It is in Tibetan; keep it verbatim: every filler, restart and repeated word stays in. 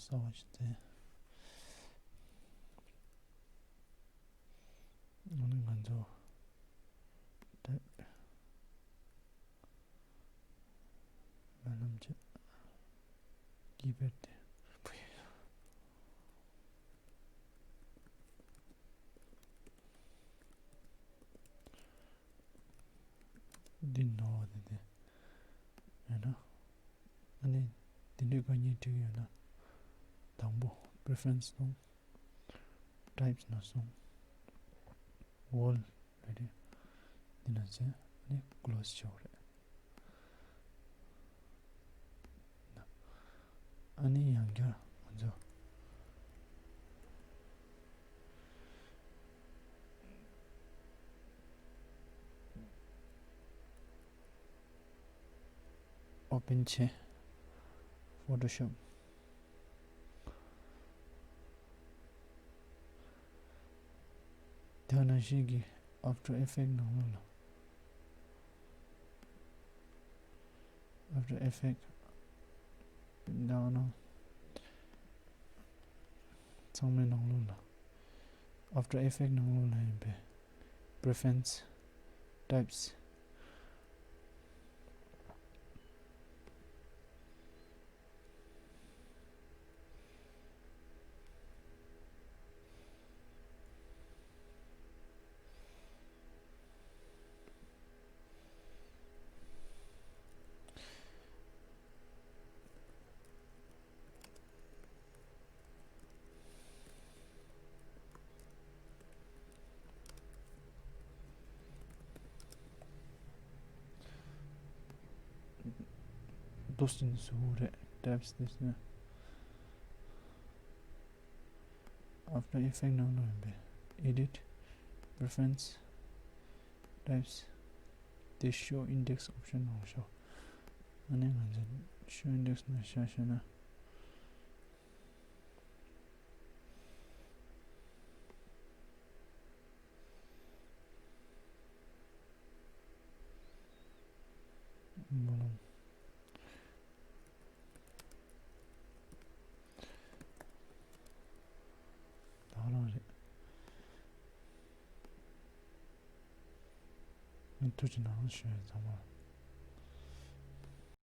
གསར་པ་ཞིག་བཙལ། ཨ་ནི་ང་ཚོ་ཊའིབ་སྨོན་ལམ་བྱེད། ཀི་པེཌ་དེ། འདི་ནོར་བ་དེ་དེ་ཡོད་ན། ཨ་ནི་དེ་འདྲའི་དཀའ་ངལ་འཕྲད་ཀྱི་ཡོད་ན། དང་པོ་པི་རི་ཕེ་རེན་སི་སོང་། ཊའིབ་སི་ནང་སོང་། ཝོལ་རེད། འདི་ནང་ཚན་ནི་ཀློ་སི་བྱེད་དགོས་རེད། ཨ་ནི་ཡང་བསྐྱར་ང་ཚོ་ཨོ་པེན་བྱེད། ཕོ་ཊོ་ཤོབ། དེ་ནང་བཞིན་གྱི་ཨབ་ཊར་ཨེ་ཕེག་ནང་ལོགས་ལ། ཨབ་ཊར་ཨེ་ཕེག་ནང་ཚང་མའི་ནང་ལོགས་ལ། ཨབ་ཊར་ཨེ་ཕེག་ནང་ལོགས་ལ་ཡིན་པའི་པི་རི་ཕེ་རེན་སི། ཊའིབ་སི། འདུག་སེ་བཟོ་དགོས་རེད། ཊའིབ་སི་དེ་ཟེར་ན། ཨབ་ཊར་ཨེ་ཕེག་ནང་ལ་ཡིན་པའི་ཨེ་ཌིཊ། པི་རི་ཕེ་རེན་སི། ཊའིབ་སི། དེ་ཤོ་ཨིན་ཌེག་སི་ཨོབ་ཤན་ནང་ཤོག་ཨ་ནི་ང་ཚོ་ཤོ་ཨིན་ཌེག་སི་ནང་བཞག་བཞག་ན། སྨོན་ལམ། ད་རང་རེད། ཐུགས་རྗེ་གནང་ཞུ་ཡ་ཚང་མ།